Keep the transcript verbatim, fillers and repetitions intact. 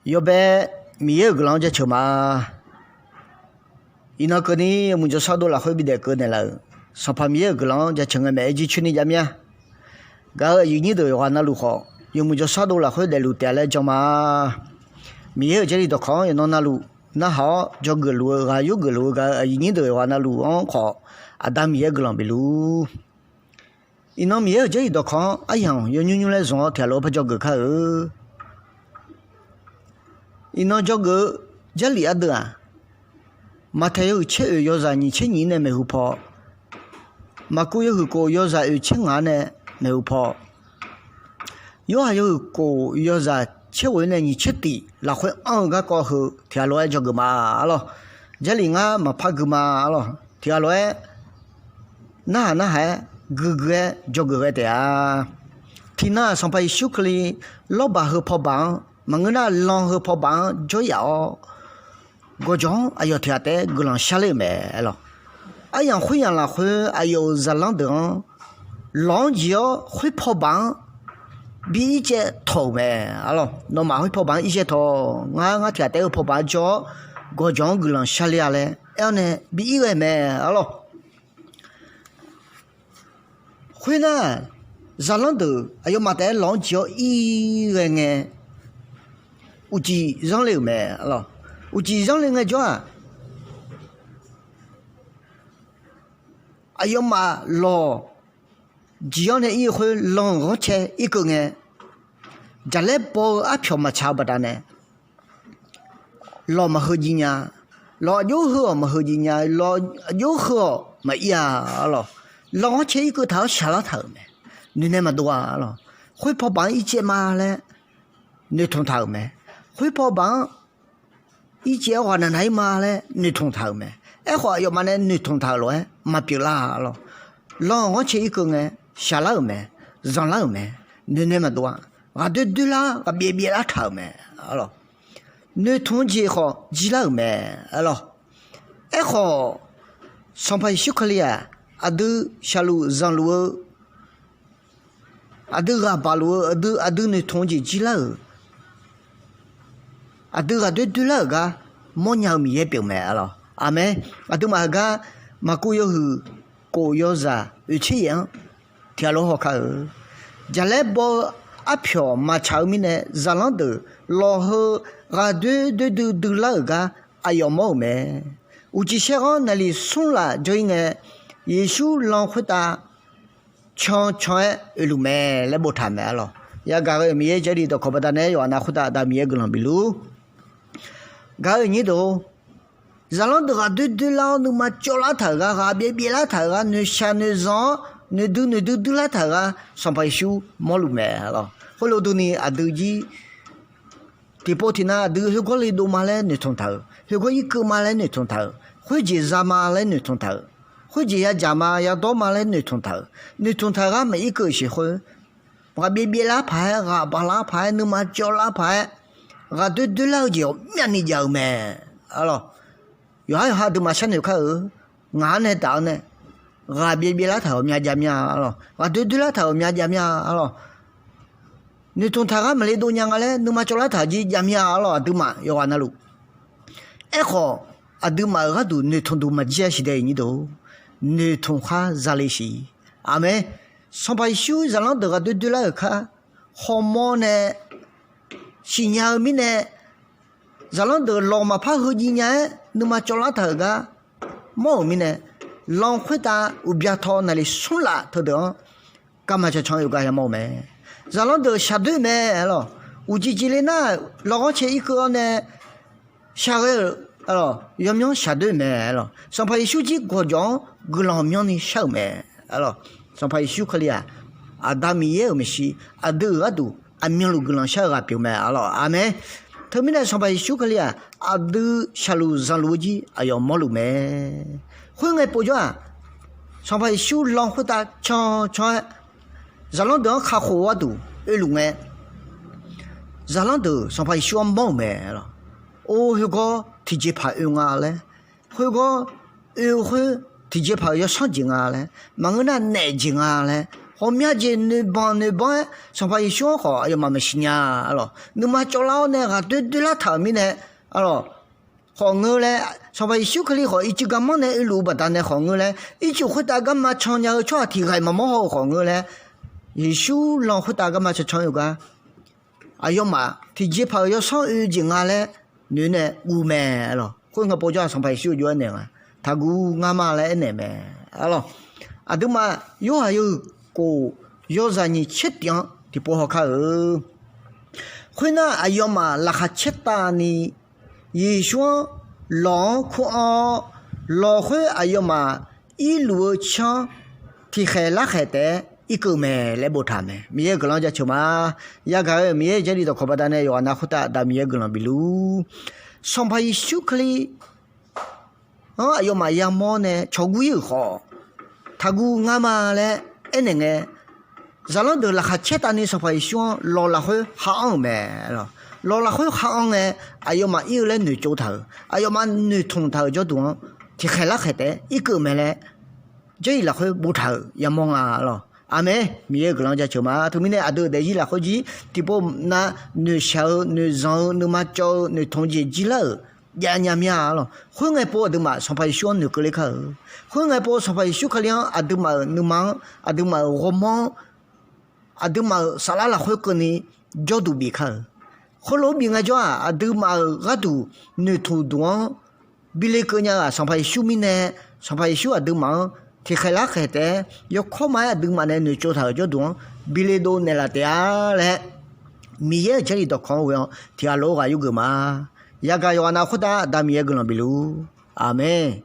Yawbae Miqyaer-euq guiqlanq-anr jaceuq ma. Iqnan keuvni yawmuiq jawrshar dov lafkhoer bidaef keuv naeqlaf-euq Sanqpaq Miqyaer-euq guiqlanq-anr jaceuq ngae maeq-aer jircoer ni jav mir-a. Gaq-euq aqyuif nyir deuq yawqghaq navluf khawf, yawmuiq jawrshar dov lafkhoer daefluf taef-a laer jan ma. Miqyaer-euq Jarlif dawqkawq-anr yawqnan navluf narhaq-awr dzawgeuf luf-eu ghaq, yurgeuf luf-eu gaq-euq aqyuif nyir deuq yawqghaq navluf-anr khawf, Aqda Miqyaer guiqlanq bifluf. Iqnan Miqyaer-euq Jarlif dawqkawq-anr aryamq yawnymr nymr laer zmq-awr tiqghaq lof-aer par dzawgeuf kar-eu. Iqnan dzawgeuf-eu Jarlif ardeuv-aq, Maqtaeq yawhuiq tser oeq yawzaq nyiq tser nyiq-ir nae maeqhu paw, Maqkuv yawhuiq kof yawzaq oeq tser ngaq-anr nae maeqhu paw, Yorhaq yawhuiq kof yawzaq tser ghof-ir nae nyiq tser tif lafkhoer anr-eu garkawv heu tiqghaq lof-aer dzawgeuf ma arlawr. Jarlif ngar maqpar gui ma arlawr. Tiqghaq lof-aer narhaq narhaq-aer guigui-aer dzawgeuf ghae taef-a. Tiqnan-aq, Sanqpaq Yeqsur Kali lawrbaq heu pawbaq-anr maqngeur nar, lan heu pawbaq-anr jawryaf-awr, gawqjawq-anr aqyawf tiqghaq taef-aer guiqlanq sharler-euq mae arlawr. Aryamq khoeryamq lafkhoer aqyawf-euq zaqlanr deuq-anr lawq-anr jeq-awr khoer pawbaq-anr bi ircaev tawq-euq mae arlawr. Nawmaf khoer pawbaq-anr ircaev tawq, ngar ngar tiqghaq taef-aer heu pawbaq-anr jawr-awr gawqjawq-anr guiqlanq sharler-a laer aer-awr nae bi ir ghae mae arlawr. Khoernar, zaqlanr deuq aqyawfmaf taef-aer lawq-anr jeq-awr ir ghae ngae, uqcif zanr le-euq mae arlawr. Uqcif zanr le ngaejawr-aq, aqyawfmaf lawq jeq-awr nae ir-eu khoer lan-euq ghanrcae irkeuv ngae, jaqlaer baw-eu arpyawq maqtsaq-eu baqdanae, lawq maqheu jiv nya, lawq aqjox heu-awq maqheu jiv nya, lawq aqjox heu-awq maqir-a arlawr. Lan ghanrcae irkeuv taq-awr shaqlar taq-euq mae. Noeqnae maqdov-a arlawr. Khoer pawbaq-anr ircaev ma laer noeqtmq taq-euq mae. Khoer pawbaq-anr ircaev-awr ghaqnaq naq-ir ma laer noeqtmq taq-euq mae. Aerkhawf, aqyawfmaf nae noeqtmq taq-euq lof-aer maqpyeuf lar-a arlawr. Lan-euq ghanrcae irkeuv ngae, shaqlar-euq mae, zanqlar-euq mae, noeqnae maqdov-a. Ghaqdoer doerlar, ghaqbyaev byaevlar taq-euq mae arlawr. Noeqtmq-eu jeq khawf jirlar-euq mae arlawr. Aerkhawf, Sanqpaq Yeqsur Kali-aq, aqdui shaqluf zanqluf-eu, aqdui ghaq baqluf-eu, aqdui, aqdui noeqtmq-eu jeq jirlar-euq, aqdui ghaqdoer doerlar-euq gar mawrnya-eu Miqyaer pyeuf mae arlawr. Aqmeq. Aqduimaf heugar Maqkuv yawhuiq kof yawzaq oeqtser yaef-anr tiqghaq lof-aer haw kar-eu. Jaqlaer baw-eu arpyawq maqtsaq-eu mirnae, zaqlanr deuq lawq heu ghaqdoer doer duidui lar-euq gar aqyawf mawr-euq mae. Uqcif saerghanr naqliq smr laf jawr-ir ngae, Yeqsur lan khoertav can can-aer oeluf mae laer boftaq mae arlawr. Yagaq ghae-euq Miqyaer Jarlif dawqkawq baqdanae yawqha nav khoertav Aqda Miqyaer guiqlanq bifluf. Gaq-euq nyir deuq-or, zaqlanr deuq ghaqdoer doerlar-awr nuima cawvlar taq-euq gar, ghaq byaev byaevlar taq-euq gar, noeqshaq noeqzanq-awr noeqdui noeqdui duilar taq-euq gar Sanqpaq Yeqsur mawrluf mae arlawr. Khoerlof durni aqdui jir tiqpov tiqnav aqdui khoergawr le dov ma laer noeqtmq taq-euq, khoergawr irkeuv ma laer noeqtmq taq-euq, khoerjeq za ma laer noeqtmq taq-euq, khoerjeq yadzaq ma yadawr ma laer noeqtmq taq-euq, noeqtmq taq-euq gar maqir keuv-euq siq khoer, ghaq byaev byaevlar paq-aer, ghaq baqlar paq-aer, nuima cawvlar paq-aer, ghaqdoer doerlar-eu jeq ghawqmyani jav-eu mae arlawr. Yawqhar yawqha aqduimaf sharnoeq kar-eu, ngaq-anr nae daq-awr nae ghaq byaev byaevlar taq-euq ghawqmya jav mir-a arlawr. Ghaqdoer doerlar taq-euq ghawqmya jav mir-a arlawr. Noeqtmq taq-euq gar maqle dov nya nga laer nuima cawvlar taq-euq jir jav mir-a arlawr, aqduimaf yawqghaq navluf. Aerkhawf, aqduimaf-euq gharduq noeqtmq duq maqjir-a siq dae-euq nyir deuq-or, noeqtmq khar zale siq. Aqmeq. Sanqpaq Yeqsur zaqlanr deuq ghaqdoer doerlar-euq kar hawmawr nae siqnya-eu mirnae, zaqlanr deuq lawq maqpar heu jiv nya-aer nuima cawvlar taq-euq gar mawr-euq mirnae, lan khoertav uqbya taw naqliq smr laf teudeuq-anr garma cancan oe gar yamawr-eu mae. Zaqlanr deuq shaqdoer mae arlawr. Uqcif cifle nar, lawq ghanrcae irkeuv-awr nae shaqghae-euq arlawr, yawmyanr shaqdoer mae arlawr. Sanqpaq Yeqsur jir gawqjawq-anr guiqlanq ghawqmyanrni shar-euq mae arlawr. Sanqpaq Yeqsur Kali-aq, Aqda Miqyaer-euq maeqshi, aqdui-euq gharduq aqmyanluf guiqlanq shar-eu ghaq pyeuf mae arlawr. Aqmeq. Teumirnae Sanqpaq Yeqsur Kali-aq, aqdui shaqluf zanqluf-eu jir aqyawf mawrluf mae. Khoerngae povjawr-aq, Sanqpaq Yeqsur lan khoertav cancan-aer zaqlanr deuq-anr kakhof-eu gharduq oeluf ngae, zaqlanr deuq Sanqpaq Yeqsur-anr mawr-euq mae arlawr. Or, khoergawr tiqjeqpaq oe nga laer, khoergawr oe-eu khoer tiqjeqpaq-euq yawsanr jeq nga laer, maqngeur nar naef jeq nga laer Ghawqmya jeq noeqbanq noeqbanq-aer Sanqpaq Yeqsur-anr khawf aqyawfmaf maqsiq nya, arlawq. Nuima cawvlar-awr nae ghaqdoer doerlar taq-euq mirnae, arlawq, khawf ngeur laer, Sanqpaq Yeqsur Kali khawf ircuf garmanr nae oeluf-eu baqdanae khawf ngeur laer, ircuf khoertav garma can nya-eu tsawrhaq tiq ghaq-iq maqmawr haw-eu khawf ngeur laer, Yeqsur lan khoertav garma cancan-eu gar aqyawfmaf tiqjeqpaq-euq yawsanr oe jeq nga laer noeq nae guv mae, arlawq. Khoerngae pov jawr-aq Sanqpaq Yeqsur jov-aer naeq nga, taqguv ngar ma laer aernaeq mae, arlawq. Aqduimaf Yorhaq yawhuiq kof yawzaq nyiq tser tif-anr tiqpov haw kar-eu. Khoernar, aqyawfmaf laqkhaq caertavni Yeqsur-anr lawq-anr kur-awr, lawq khoer aqyawfmaf irluf-eu tsanr tiqkhaeq larkhaeq taef-aer irkeuv mae laer boftaq mae. Miqyaer-euq guiqlanq jaceuq ma. Yagaq-eu Miqyaer-euq Jarlif dawqkawq baqdanae yawqghaq nav khoertav Aqda Miqyaer guiqlanq bifluf-ur. Sanqpaq Yeqsur Kali-anr aqyawfmaf yamawr nae cawqguv ir-euq khawf, taqguv ngar ma laer aernaeq ngae, zaqlanr deuq laqkhaq caertavni Sanqpaq Yeqsur-anr lawq lafkhoer khar anr-euq mae. Lawq lafkhoer khar anr ngae, aqyawfmaf ir-eu laer noeqtsov taq-euq, aqyawfmaf noeqtmq taq-euq jawrduq-anr tiqkhaeq larkhaeq taef-aer irkeuv mae laer Jarlif lafkhoer boftaq-euq yamawr nga, arlawq. Aqmeq. Miqyaer-euq guiqlanq jaceuq ma. Teumirnae aqdui-euq daefzir lafkhoer jir tiqpov nav noeqshaq-eu noeqzanq-eu nuima cawv-eu noeqtmq jeq jir lar-euq javnya mir-a, arlawq. Khoerngae pov aqduimaf Sanqpaq Yeqsur-anr noeqkeuv ler kar-euq. Khoerngae pov Sanqpaq Yeqsur Kali-anr aqduimaf-euq nuima-anr aqduimaf-euq ghawrmawr-anr aqduimaf-euq saflar lafkhoer keuvni jawrduq bif kar-euq. Khoerlof-aer bif ngaejawr-aq, aqduimaf-euq gharduq noeqtmq duq-anr bi le keuv nya-euq-aq Sanqpaq Yeqsur mirnae, Sanqpaq Yeqsur aqduimaf-anr tiqkhaeq larkhaeq taef-aer yawkawr ma-aer aqduimaf nae noeqtsov taq-euq jawrduq-anr bi le dov naeqlaf taef-a laer, Miqyaer-euq Jarlif dawqkawq-anr ghoe-awr tiqghaq lof-aer ghaq yurgeuf ma. Yagaq yawqghaq nav khoertav Aqda Miqyaer guiqlanq bifluf-ur. Aqmeq.